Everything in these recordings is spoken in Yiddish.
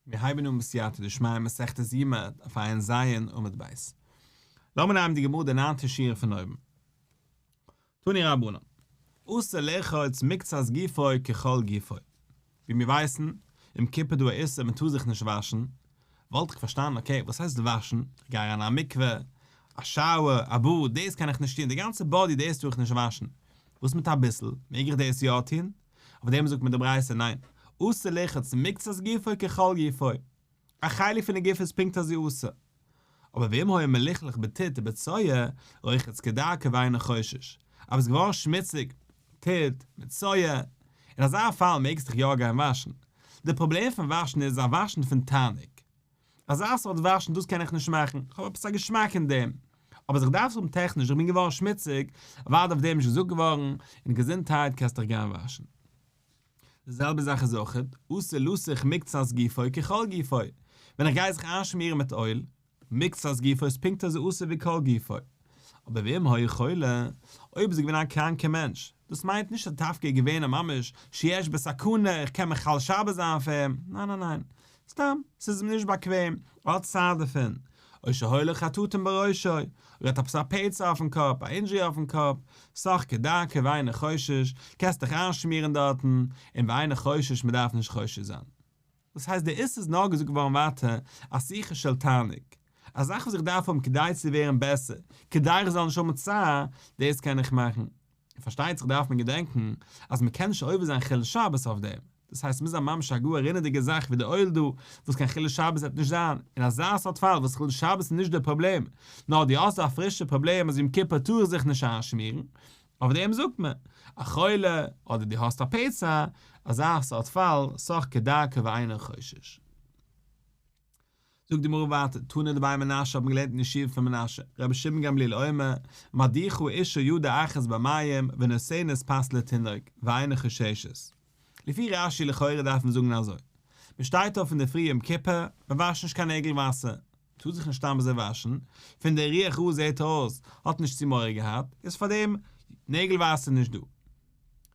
מיר הייבן אן בסייעתא דשמיא מסכת יומא דף ע"ז עמוד ב'. לאמיר נעמען די גמרא די ניינטע שורה פון אויבן. תנו רבנן. אסור לרחוץ מקצת גופו ככל גופו. ווי מיר ווייסן, יום כיפור דא א איסור מען טאר זיך נישט וואשן. וואלט איך פארשטאנען okay וואס הייסט וואשן? איך גיי אריין אין א מקווה, א shower, א באד, דאס קען איך נישט טון, די גאנצע body דאס טאר איך נישט וואשן. וואס מיט אביסל? מעג איך דאס יא טון? אויף דעם זאגט מיר די ברייתא ניין, אסור לרחוץ מקצת גופו ככל גופו, א חלק פון די גוף איז פונקט אזוי אסור. אבער ואם היה מלוכלך בטיט ובצואה, רוחץ כדרכו ואינו חושש, אבער איז געווארן שמוציג, טיט, מיט צואה, אין אזא פאל מעגסט דיך יא גיין וואשן. די פראבלעם פון וואשן איז א וואשן פון תענוג. אזא סארט וואשן דאס קען איך נישט מאכן, איך האב עפעס א געשמאק אין דעם. אבער אז איך דארף עס האבן טעכניש, איך בין געווארן שמוציג, אוודאי אויף דעם איז נישט געזאגט געווארן, און געזונטהייט קענסט דיך גיין וואשן. די זעלבע זאך איז אויך, אסור לסוך מקצת גופו ככל גופו, ווען איך גיי זיך איינשמירן מיט אויל, מקצת גופו איז פונקט אזוי אסור ווי כל גופו. אבער ואם היה חולה, אויב איז ער געווען א קראנקער מענטש, דאס מיינט נישט אז דווקא איז געווען א ממש שיש בסכנה, איך קען מחלל שבת זיין פאר אים, ניין ניין ניין, סתם, ס'איז אים נישט באקוועם, ער האט צער דערפון, או שהיו לו חטטים בראשו, ער האט עפעס א פצע אויפן קאפ, א injury אויפן קאפ, סך כדרכו ואינו חושש, קענסט דיך איינשמירן דארטן, און ואינו חושש מ'דארף נישט חושש זיין. דאס הייסט די איסור איז נאר געזאגט געווארן ווייטער א סיכה של תענוג, א זאך וואס איך דארף האבן כדי צו ווערן בעסער, כדי איך זאל נישט האבן צער, דאס קען איך מאכן. און פארשטייט זיך דארף מען געדענקן אז מען קען נישט עובר זיין חילול שבת אויף דעם, דאס הייסט ס'מוז זיין ממש א גאר רינעדיגע זאך ווי די אויל דא, וואס קיין חילול שבת וועט נישט זיין, אין אזא סארט פאל וואס חילול שבת איז נישט דער פראבלעם, נאר דו האסט א פרישע פראבלעם אז יום כיפור טאר איך זיך נישט איינשמירן, אויף דעם זאגט מען, א חולה, אדער דו האסט א פצע, אזא סארט פאל, סך כדרכו ואינו חושש. זאגט די גמרא ווייטער, תנא דבי מנשה האט מען געלערנט אין ישיבה פון מנשה, רבי שמעון גמליאל אומר, מדיחה אשה ידה אחת במים ונותנת פת לתינוק, ואינה חוששת. לפי רש"י לכאורה דארף מען זאגן אזוי, מען שטייט אויף אינדערפרי יום כיפור, מען וואשט נישט קיין נעגל וואסער, טאר זיך נישט סתם אזוי וואשן, פון די רוח רעה זעהט אויס האט נישט צו מורא געהאט, איז פארדעם נעגל וואסער נישט דא.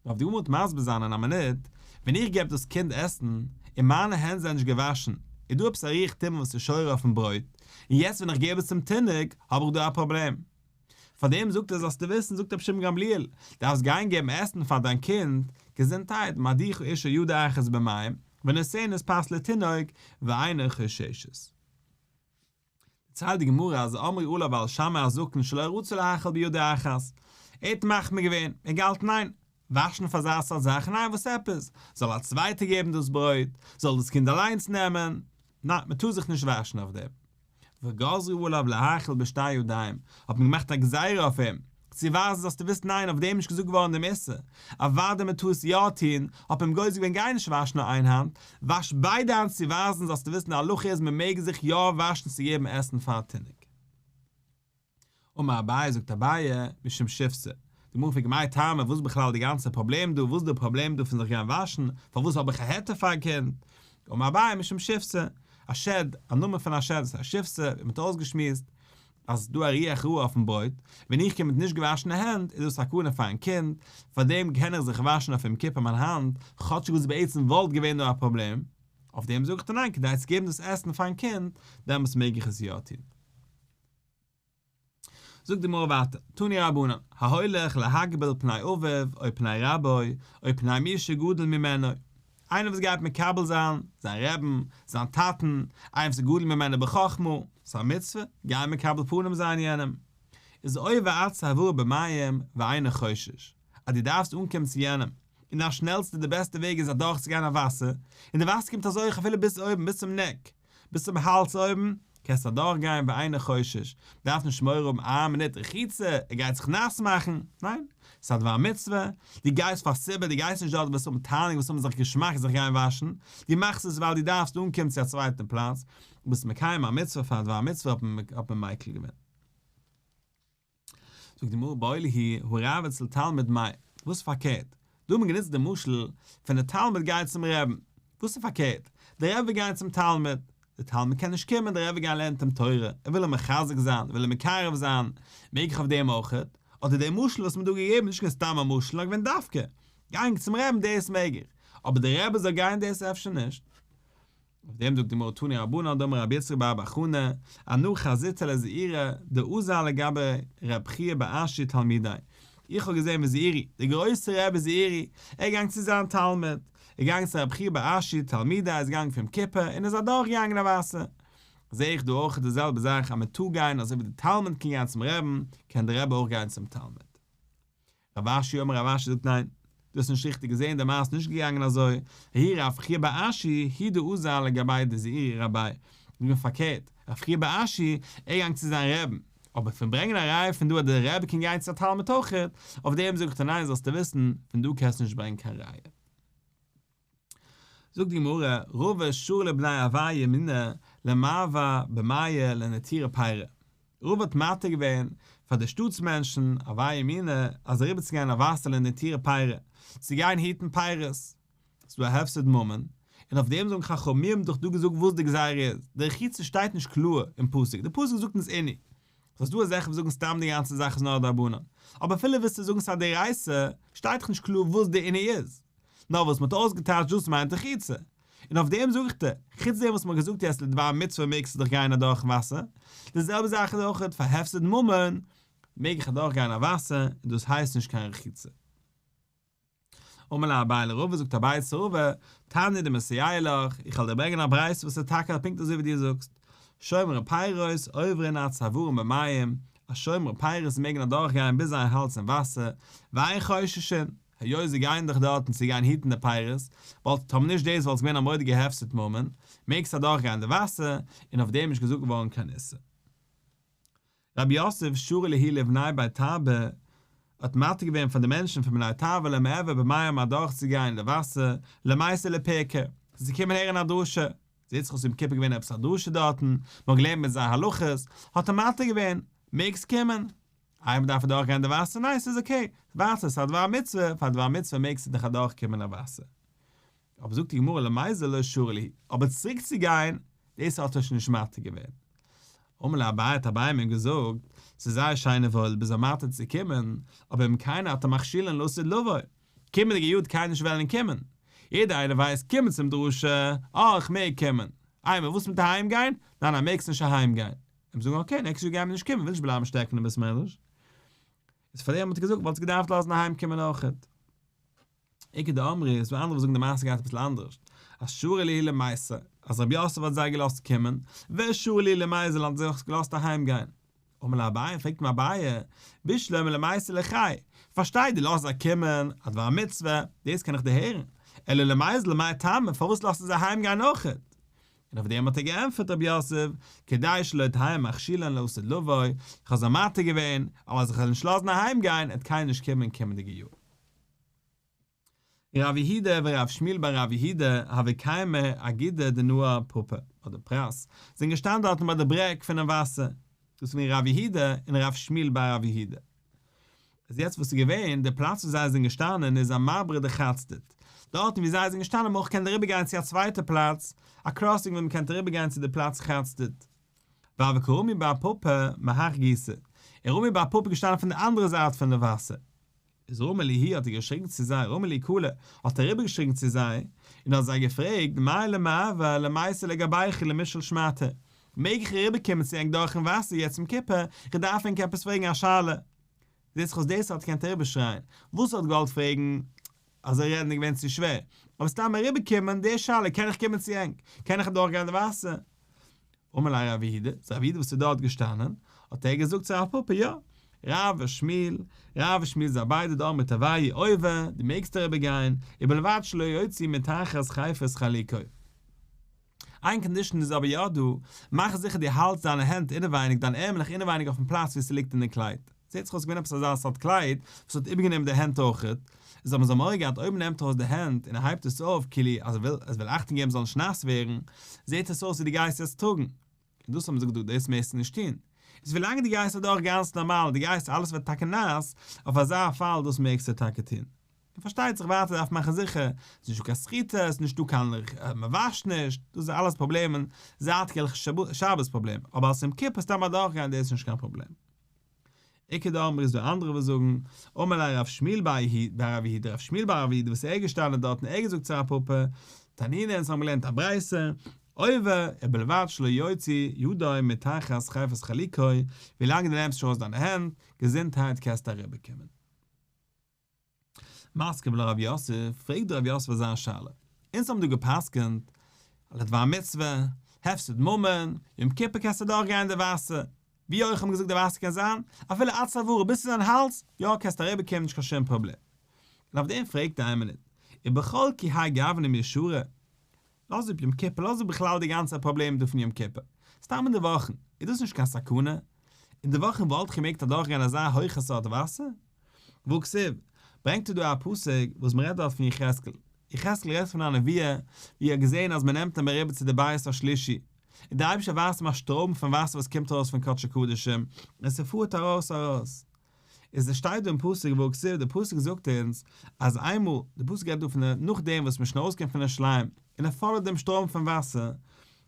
דארף די גמרא מסביר זיין אין א מינוט, ווען איך געב דאס קינד עסן, און מיינע הענט זענען נישט געוואשן, איז דא עפעס א רוח טומאה וואס איז שורה אויפן ברויט, און יעצט ווען איך געב עס צום תינוק, האב איך דא א פראבלעם. פארדעם זאגט ער זאלסטו וויסן, זאגט רבי שמעון גמליאל, דארפסט גיין געבן עסן פאר דיין קינד, געזונטהייט, מדיחה אשה ידה אחת במים, ונותנת פת לתינוק, ואינה חוששת. דערציילט די גמרא אז אמרו עליו ועל שמאי הזקן שלא רצה להאכיל בידו אחת, ער האט מחמיר געווען, ער האט געהאלטן ניין, וואשן פאר אזא סארט זאך ניין וואס עפעס, זאל א צווייטער געבן דאס ברויט, זאל דאס קינד אליינס נעמען, ניין מען טאר זיך נישט וואשן אויף דעם. וגזרו עליו להאכיל בשתי ידיים, האט מען געמאכט א גזירה אויף אים, צו ווייזן זאלסטו וויסן ניין אויף דעם נישט געזאגט געווארן דעם איסור, אוודאי מען טאר עס יא טון, האט מען אים גוזר געווען גיי נישט וואשן נאר איין האנט, וואש ביידע האנט צו ווייזן זאלסטו וויסן די הלכה איז מען מעג זיך יא וואשן צו געבן עסן פאר א תינוק. אמר אביי זאגט אביי, משום שיבתא, די גמרא פרעגט מאי טעמא וואס איז בכלל די גאנצע פראבלעם דא, וואס איז די פראבלעם דא פון זיך גיין וואשן, פארוואס האב איך א היתר פאר א קינד, אמר אביי משום שיבתא, א שד, א נאמען פון א שד, ס'איז א שיבתא, ווי מען האט אויסגעשמועסט, אז ס'איז דא א רוח רעה אויפן ברויט, ווען איך קום מיט נישט געוואשענע הענט איז דאס סכנה פארן קינד, פארדעם קען איך זיך וואשן אויף יום כיפור מיין האנט, כאטשיג וואס בעצם וואלט געווען דא א פראבלעם, אויף דעם זאג איך דיר ניין, כדי צו געבן דאס עסן פארן קינד, דעמאלטס מעג איך עס יא טון. זאגט די גמרא ווייטער, תנו רבנן, ההולך להקביל פני אביו או פני רבו או פני מי שגדול ממנו, איינער וואס גייט מקבל זיין זיין רעבן, זיין טאטן, איינער וואס איז גדול ממנו בחכמה, ס'איז א מצוה, גיי מקבל פנים זיין יענעם. איז עובר עצי העברה במים ואינו חושש, אז דו דארפסט אנקומען צו יענעם, און די שנעלסטע די בעסטע וועג איז אדורך צו גיין אויף וואסער, און די וואסער קומט אזוי הויך אפילו ביז אויבן ביז צום neck, ביז צום האלז אויבן, קענסט אדורך גיין ואינו חושש, מ'דארף נישט מורא האבן א מינוט רחיצה, ער גייט זיך נאס מאכן, ניין, ס'איז א דבר מצוה, דו גייסט פאר סיבה, דו גייסט נישט דארט וואס האבן תענוג וואס האבן זיך געשמאק זיך גיין וואשן, דו מאכסט עס ווייל דו דארפסט אנקומען צו א צווייטן פלאץ, ביסט מקיים א מצוה פאר א דבר מצוה האט מען מיקל געווען. זאגט די גמרא איבעיא להו הרב אצל תלמיד מאי, וואס איז פארקערט? דא האט מען גענוצט די משל פון די תלמיד גייט צום רעבן, וואס איז פארקערט? די רבי גייט צום תלמיד, די תלמיד קען נישט קומען, די רבי גייט לערנט אים תורה, ער וויל אים מחזק זיין, וויל אים מקרב זיין, מעג איך אויף דעם אויכעט? אדער די משל וואס מען האט דא געגעבן איז נישט קיין סתם א משל נאר געווען דווקא, גיין צום רעבן דאס מעג איך, אבער די רבי זאל גיין דאס אפשר נישט. אויף דעם זאגט די גמרא תנו רבנן דאמר רבי יצחק בר אבא חנא, אנא חזיתיה לזעירי דאזל לגבי רב חייא בר אשי תלמידיה, איך האב געזען ווי זעירי, דער גרויסער רבי זעירי, ער איז געגאנגען צו זיין תלמיד, ער איז געגאנגען צו רב חייא בר אשי תלמידיה, ער איז געגאנגען פון יום כיפור און איז אדורך געגאנגען א וואסער. זע איך דא אויך די זעלבע זאך אז מען טאר גיין אזוי ווי די תלמיד קען גיין צום רעבן, קען דער רבי אויך גיין צום תלמיד. רב אשי אמר רב אשי זאגט ניין, דו האסט נישט ריכטיג געזען די מעשה איז נישט געגאנגען אזוי, ההוא רב חייא בר אשי הוא דאזל לגביה דזעירי רביה, געווען פארקערט, רב חייא בר אשי ער געגאנגען צו זיין רעבן, אבער פון ברענגען א ראיה פון דא אז דער רבי קען גיין צו א תלמיד אויכעט, אויף דעם זאג איך דיר ניין זאלסטו וויסן, פון דא קענסטו נישט ברענגען קיין ראיה. זאגט די גמרא, רבא שרא לבני הוה אמינא למעבר במיא לנטורי פירי, רבא האט מתיר געווען פאר די שטאטס מענטשן, הוה אמינא, אז אריבערצוגיין א וואסער לנטורי פירי, צו גיין היטן פירות, ס'איז דא א הפסד ממון, און אויף דעם זאגן חכמים, מיר האבן דאך דא געזאגט וואס די גזירה איז, די רחיצה שטייט נישט קלאר אין פסוק, די פסוק זאגט אונז עינוי, ס'איז דא אזעלכע וואס זאגן סתם די גאנצע זאך איז נאר א דרבנן, אבער אפילו ווילסטו זאגן ס'איז א דאורייתא, שטייט דאך נישט קלאר וואס די עינוי איז. נאר וואס מ'האט אויסגעטייטשט דאס מיינט רחיצה. און אויף דעם זאג איך דיר, חוץ דעם וואס מ'האט געזאגט יעצט לדבר מצוה מעגסטו דאך גיין אדורכן וואסער, די זעלבע זאך איז אויך פאר הפסד ממון, מעג איך אדורך גיין א וואסער, און דאס הייסט נישט קיין רחיצה. אמר ליה אביי לרבא זאגט אביי צו רבא, תניא דמסייע לך, איך וועל דיר ברענגען א ברייתא וואס איז טאקע פונקט אזוי ווי דו זאגסט, שומרי פירות עוברין עד צווארן במים, אז שומרי פירות מעגן אדורך גיין ביז זייער האלז אין וואסער, ואין חוששין, היות זיי גייען דאך דארטן צו גיין היטן די פירות, וואלט טאמער נישט דאס וואלט עס געווען א מורא'דיגע הפסד ממון, מעגסט אדורך גיין די וואסער, און אויף דעם איז נישט געזאגט געווארן קיין איסור. רב יוסף שרא להו לבני בי טבעי האט מתיר געווען פאר די מענטשן פון בני טבעי למיעבר במים אדורך צו גיין די וואסער, למיתי לפירקא, צו קומען הערן א דרשה, זעט זיך אויס יום כיפור געווען עפעס א דרשה דארטן, מען האט געלערנט מיט זיי הלכות, האט ער מתיר געווען, מעגסט קומען. איי מען דארף אדורך גיין די וואסער? ניין ס'איז okay, ווייטער ס'איז א דבר מצוה, פאר א דבר מצוה מעגסטו דאך אדורך קומען א וואסער. אבער זאגט די גמרא למיזל לא שרא להו, אבער צוריק צו גיין, דאס האט ער שוין נישט מתיר געווען. אמר ליה אביי האט אביי אים געזאגט, ס'איז זייער שיין און וואויל ביסט זיי מתיר צו קומען, אבער אם כן אתה מכשילן לעתיד לבוא, קומענדיגע יאר וועט קיינער נישט וועלן קומען. יעדער איינער ווייסט קומען צום דרשה, אה איך מעג קומען. איינמאל וואס מיט אהיים גיין? ניין ניין מעגסט נישט אהיים גיין. און זאגן okay next יאר גייען מיר נישט קומען, וויל נישט בלייבן שטעקן אין בית מדרש. איז פאר דעם האט ער געזאגט וואלסט געדארפט לאזן אהיים קומען אויכעט. איכא דאמרי איז דא אנדערע וואס זאגן די מעשה גייט אביסל אנדערש, אז שרא להו למיתי, אז רב יוסף האט זיי געלאזט קומען, ושרא להו למיזל האט זיי אויך געלאזט אהיים גיין. אמר ליה אביי, פרעגט אים אביי, בשלמא למיתי ליחי, פארשטיי דו לאזט זיי קומען, א דבר מצוה, דאס קען איך דערהערן, אלא למיזל מאי טעמא, פארוואס לאזטו זיי אהיים גיין אויכעט? און אויף דעם האט ער געענטפערט רב יוסף, כדי שלא תהא מכשילן לעתיד לבוא, איך האב זיי מתיר געווען, אבער אז איך וועל נישט לאזן אהיים גיין, עט קיינער נישט קומען קומענדיגע יאר. רב יהודה ורב שמואל בר רב יהודה הוו קיימי אגודא דנהר פפא, אדער פרת, זענען געשטאנען דארטן ביי די ברעג פונעם וואסער, דאס איז געווען רב יהודה און רב שמואל בר רב יהודה. איז יעצט וואס איז געווען, די פלאץ וואו זיי זענען געשטאנען איז אמברא דחצדית, דארטן וואו זיי זענען געשטאנען האט מען אויך געקענט אריבער גיין צו א צווייטע פלאץ, א crossing וואו מען קען אריבער גיין צו די פלאץ חצדית. והוה קא רמי בר פפא מהך גיסא, און רמי בר פפא איז געשטאנען פון די אנדערע זייט פון די וואסער. איז רמי להו האט ער געשריגן צו זיי, רמי להו קלא, האט ער אריבערגעשריגן צו זיי, און האט זיי געפרעגט, מהו למעבר למיתי לגבייכו למישאל שמעתא, מעג איך אריבערקומען צו ענק דורכן וואסער יעצט יום כיפור, איך דארף ענק עפעס פרעגן א שאלה. זעט זיך אויס דאס האט געקענט אריבערשרייען, וואס ער האט געוואלט פרעגן, אזוי רעדן איז געווען צו שווער, אבער סתם אריבערקומען, די שאלה, קען איך קומען צו ענק, קען איך אדורכגיין די וואסער? אמר ליה רב יהודה, איז רב יהודה וואס איז דארט געשטאנען, האט ער געזאגט צו רב פפא, יא, רב ושמואל, רב ושמואל זיי ביידע דאמרי תרוייהו עובר, דו מעגסט אריבער גיין, ובלבד שלא יוציא מתחת חפץ חלוקו. איין condition איז אבער יא דא, מאך זיכער דו האלטסט דיינע הענט אינעווייניג, דיין ערמלעך אינעווייניג אויפן פלאץ וואו ס'ליגט אין די קלייד. זעט זיך אויס געווען עפעס אזא סארט קלייד וואס האט איבערגענומען די הענט אויכעט, איז האבן זיי מורא געהאט אויב מ'נעמט ארויס די הענט און ער הייבט עס אויף כאילו אז ער וויל עס וויל אכטונג געבן זאל נישט נאס ווערן, זעט עס אויס ווי דו גייסט יעצט טראגן. און דאס האבן זיי געזאגט דאס מעגסטו נישט טון. איז ווילאנג דו גייסט אדורך גאנץ נארמאל, דו גייסט אלעס ווערט טאקע נאס, אויף אזא פאל דאס מעגסטו טאקע טון. און פארשטייט זיך ווייטער דארף מאכן זיכער ס'איז נישטא קיין סחיטה, ס'איז נישטא קיין מ'וואשט נישט, דאס איז אלעס פראבלעמען, זייטיגע הלכות שבת פראבלעם, אבער אלס יום כיפור סתם אדורכגיין דאס איז נישט קיין פראבלעם. איכא דאמרי איז דא אנדערע וואס זאגן, אמר ליה רב שמואל בר רב יהודה, רב שמואל בר רב יהודה וואס ער איז געשטאנען דארט און ער האט געזאגט צו רב פפא, תנינא אונז האבן געלערנט א ברייתא, עובר, ובלבד שלא יוציא ידו מתחת חפץ חלוקו, ווילאנג דו נעמסט נישט ארויס דיינע הענט, געזונטהייט קענסטו אריבערקומען. מתקיף לה רב יוסף, פרעגט דער רב יוסף אזא שאלה, אונז האבן דא גע'פסק'נט, על דבר מצוה, הפסד ממון, יום כיפור קענסטו אדורך גיין די וואסער, ווי אויך האבן געזאגט די וואסער קען זיין אפילו עד צוארו ביז צו זיין האלז, יא קענסט אריבער קומען נישט קיין שום פראבלעם. און אויף דעם פרעגט ער איין מינוט, ובכל כי האי גוונא מי שרי, לאז אפ יום כיפור, לאז אפ בכלל די גאנצע פראבלעם דא פון יום כיפור, סתם אין די וואכן, איז דאס נישט קיין סכנה? אין די וואכן וואלט איך געמעגט אדורך גיין אזא הויכע סארט וואסער? והכתיב, ברענגט ער דא א פסוק וואס מען רעדט דארט פון יחזקאל, יחזקאל רעדט פון א נבואה ווי ער האט געזען אז מען נעמט אים אריבער צו די בית השלישי, און דער אייבערשטער ווייזט אים א שטראם פון וואסער וואס קומט ארויס פון קדשי קדשים, און ס'פארט ארויס ארויס. איז עס שטייט דא אין פסוק והכתיב, דער פסוק זאגט אונז אז איינמאל, דער פסוק רעדט דא פון נאכדעם וואס מ'איז שוין ארויסגעקומען פון ירושלים, און ער פאלאוט דעם שטראם פון וואסער,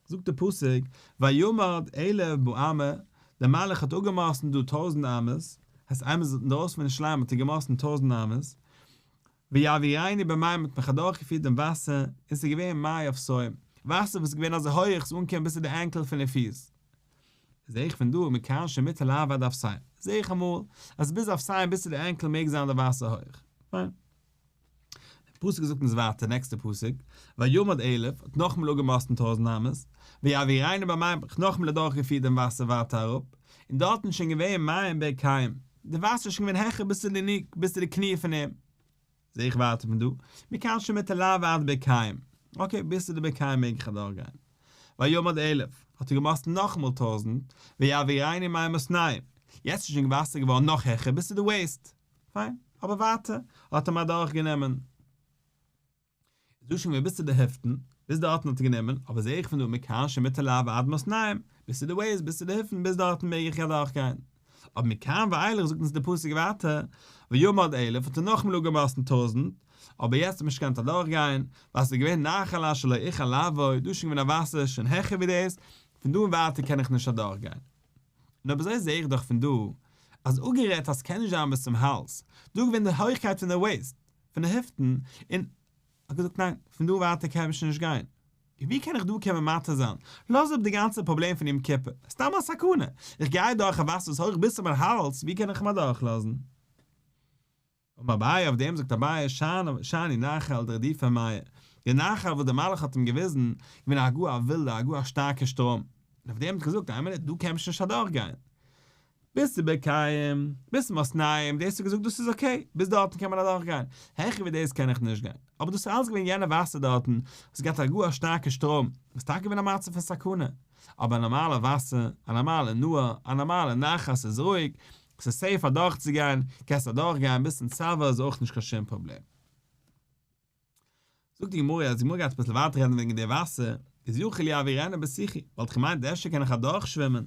זאגט דער פסוק, וימד אלף באמה, דער מלאך האט אפגעמאסטן דא טויזנט אמות, הייסט איינמאל מ'איז אינדרויסן פון ירושלים האט ער געמאסטן טויזנט אמות, ויעבירני במים האט מיך אדורכגעפירט דעם וואסער, און ס'איז געווען מי אפסיים, וואסער וואס איז געווען אזוי הויעך ס'איז אנגעקומען ביז צו די ענקל פון די פיס. זע איך פון דא מכאן שמותר לעבור עד אפסיים, זע איך אמאל אז ביז אפסיים ביז צו די ענקל מעג זיין די וואסער הויעך. פיין. דער פסוק זאגט אונז ווייטער, נעקסטע פסוק, וימד אלף, האט נאכאמאל אפגעמאסטן טויזנט אמות, ויעבירני במים האט מיך נאכאמאל אדורכגעפירט דעם וואסער ווייטער אראפ, און דארטן איז שוין געווען מים ברכיים, די וואסער איז שוין געווען העכער ביז צו די ני ביז צו די קני פון אים. זע איך ווייטער פון דא, מכאן שמותר לעבור עד ברכיים, אקעי ביז צו די ברכיים מעג איך אדורכגיין. וימד אלף, האט ער געמאסטן נאכאמאל טויזנט, ויעבירני מי מתנים, יעצט איז שוין די וואסער געווארן נאך העכער ביז צו די וועיסט. פיין, אבער ווייטער האט ער אים אדורכגענומען. איז דא שוין געווען ביז צו די היפטן, ביז דארטן האט ער גענומען, אבער זעה איך פון דא מכאן שמותר לעבור עד מתנים, ביז צו די וועיסט, ביז צו די היפטן, ביז דארטן מעג איך אדורך גיין. אבער מכאן ואילך זאגט אונז די פסוק ווייטער, וימד אלף האט ער נאכאמאל אפגעמאסטן טויזנט, אבער יעצט האט מען נישט געקענט אדורך גיין, ווייל ס'איז געווען נחל אשר לא אוכל לעבור, דא איז שוין געווען א וואסער שוין העכער ווי דאס, פון דא און ווייטער קען איך נישט אדורך גיין. און אויב אזוי זעה איך דאך פון דא, אז אפגערעדט אז ס'קען נישט זיין ביז צום האלז, דא איז געווען די הויכקייט פון די וועיסט, פון די היפטן, און האט געזאגט ניין, פון דא ווייטער קען מען שוין נישט גיין. און ווי קען איך דא קומען מתיר זיין? לאז אפ די גאנצע פראבלעם פון יום כיפור, סתם א סכנה, איך גיי אדורך א וואסער וואס הויך ביז צו מיין האלז, ווי קען איך אים אדורכלאזן? אמר אביי, אויף דעם זאגט אביי, שאני נחל דרדיפי מיא, די נחל וואס דער מלאך האט אים געוויזן, געווען א גאר א ווילדע, א גאר א שטארקע שטראם, און אויף דעם האט ער געזאגט, איין מינוט, דא קען מען שוין נישט אדורכגיין. ביז צו ברכיים, ביז צו מתנים, דאס האט געזאגט דאס איז אקעי, ביז דארטן קען מען אדורך גיין, העכער ווי דאס קען איך נישט גיין, אבער דאס איז אלץ געווען יענע וואסער דארטן, וואס האט געהאט א גאר א שטארקע שטראם, איז טאקע געווען א מצב פון סכנה, אבער א נארמאלע וואסער, א נארמאלע נהר, א נארמאלע נחל ס'איז רואיג, ס'איז סעיף אדורך צו גיין, קענסט אדורך גיין ביז צום צוואר איז אויך נישט קיין שום פראבלעם. זאגט די גמרא אז די גמרא גייט אביסל ווייטער רעדן וועגן די וואסער, איז יכול יעבירנו בשיחי, וואלט איך געמיינט אפשר קען איך אדורך שווימען,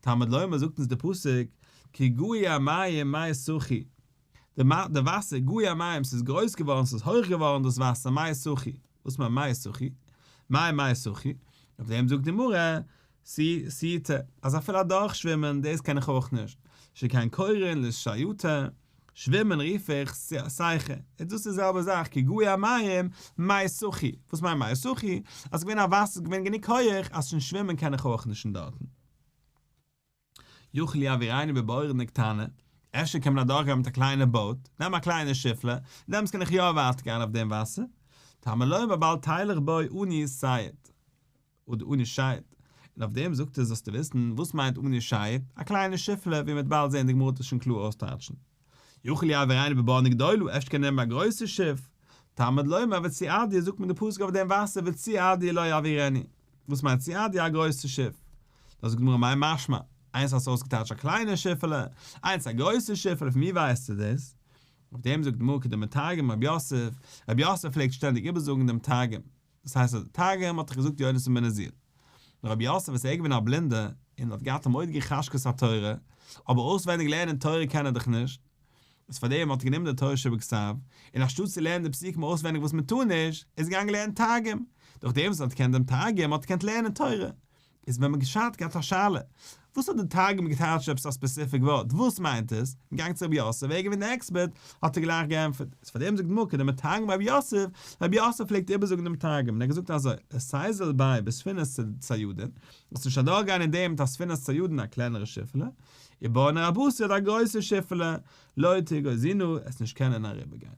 תלמוד לומר זאגט אונז די פסוק, כי גאו המים מי סחי, די וואסער גאו המים ס'איז גרויס געווארן ס'איז הויך געווארן דאס וואסער מי סחי, וואס מיינט מי סחי? מאי מי סחי? אויף דעם זאגט די גמרא, סיוטא, אז אפילו אדורך שווימען דאס קען איך אויך נישט, שכן קורין לסייטא, שווימען רוף איך סיכה, איז דאס די זעלבע זאך כי גאו המים מי סחי, וואס מיינט מי סחי? אז ס'איז געווען א וואסער איז געווען גענוג הויעך אז שוין שווימען קען איך אויך נישט אין דארטן. יכול יעבירנו בבורנא קטנה, אפשר קען מען אדורכגיין מיט א קליינע boat, נעם א קליינע שיפלע, דעמאלטס קען איך יא ווייטער גיין אויף דעם וואסער, תלמוד לומר בל תלך בו עני סיט. אדער עני שייט, און אויף דעם זאגט ער זאלסטו וויסן וואס מיינט עני שייט, א קליינע שיפלע ווי מ'וועט באלד זען די גמרא וועט עס שוין קלאר אויסטייטשן. יכול יעבירנו בבורנא גדולה, אפשר קען ער נעמען א גרויסע שיף, תלמוד לומר וצועדיה זאגט מען די פסוק אויף דעם וואסער וצועדיה לא יעבירנו, וואס מיינט צועדיה א גרויסע שיף? דא זאגט די גמרא מאי משמע, איינס האסטו אויסגעטייטשט א קליינע שיפעלע, איינס א גרויסע שיפעלע פון ווי ווייסטו דאס? אויף דעם זאגט די גמרא כדמתרגם רב יוסף, רב יוסף פלעגט שטענדיג איבערזאגן דעם תרגום, דאס הייסט אז תרגום האט דאך געזאגט יונתן בן עוזיאל. נאר רבי יוסף איז ער געווען א בלינדער און האט געהאט א מורא'דיגע חשקת התורה, אבער אויסווענדיג לערנען תורה קען ער דאך נישט, איז פאר דעם האט ער גענומען די תורה שבכתב, און אנשטאט צו לערנען די פסוקים אויסווענדיג וואס מען טאר נישט, איז ער געגאנגען לערנען תרגום, דורך דעם וואס ער האט געקענט דעם תרגום האט ער געקענט לערנען תורה. איז ווען מען געשאט געהאט א שאלה, וואס האט די תרגום געטייטשט עפעס א specific ווארט, וואס מיינט עס? געגאנגען צו רבי יוסף, ער איז געווען דער expert, האט ער גלייך געענטפערט. איז פאר דעם זאגט די גמרא כדמתרגם רבי יוסף, רבי יוסף פלעגט איבערזאגן דעם תרגום, און ער האט געזאגט אזוי, לא תיזיל ביה בספינת ציידין, זאלסט נישט אדורכגיין אין דעם מיט א ספינת ציידין א קלענערע שיפעלע, ובאונייה רבתי אדער א גרויסע שיפעלע, לא תיגוזינא, עסט נישט קענען אריבערגיין.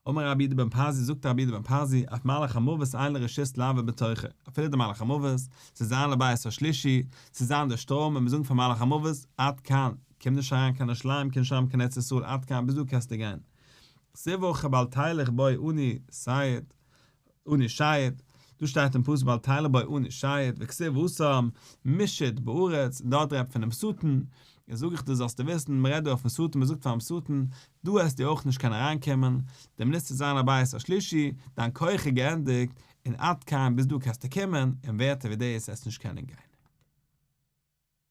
אמר רבי יהודה בן פזי, זאגט רבי יהודה בן פזי, אף מלאך המוות אין לו רשות לעבור בתוכה, אפילו דער מלאך המוות, צו זיין לבית השלישי, צו זיין דער שטורם און מיר זאגן פאר מלאך המוות, עד כאן, קום נישט אריין קיין ירושלים, קום נישט אריין קיין ארץ ישראל, עד כאן, ביז דא קענסטו גיין. כתיב הכא בל תלך בו עני שייט, עני שייט, דא שטייט אין פסוק בל תלך בו עני שייט, וכתיב התם משוט בארץ, און דארט רעדט פונעם שטן, און זאג איך דיר זאלסטו וויסן, מען רעדט דא אויפן שטן, מען זאגט פארן שטן, דא העסטו אויך נישט קענען אריינקומען, די מינוט ס'וועט זיין א בית השלישי, דיין כח איז געענדיגט, און עד כאן ביז דא קענסטו קומען, און ווערטער ווי דאס העסטו נישט קענען גיין.